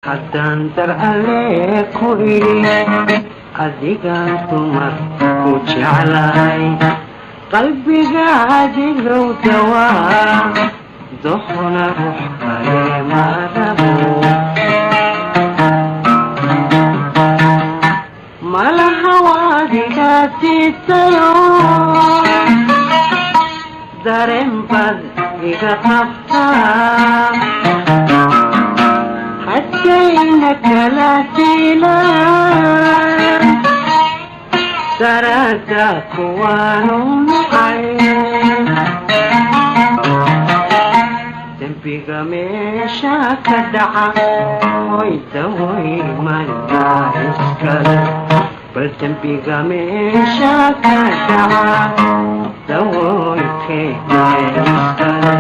Haddaan dar alle ku idhi, adigaan dumar ku jeclahay, qalbiga adigow dawaa, dohona ruux kale ma rabo. Malaha waadiga siitayo, dareen baad iga qabtaa, haddayna kala dilaan daraada kuwaanu nacay. Dembiga meesha ka dhaca, hoy dawoy manigaa iskale. Bal dembiga meesha ka dhaca, dawoy keenee iskale.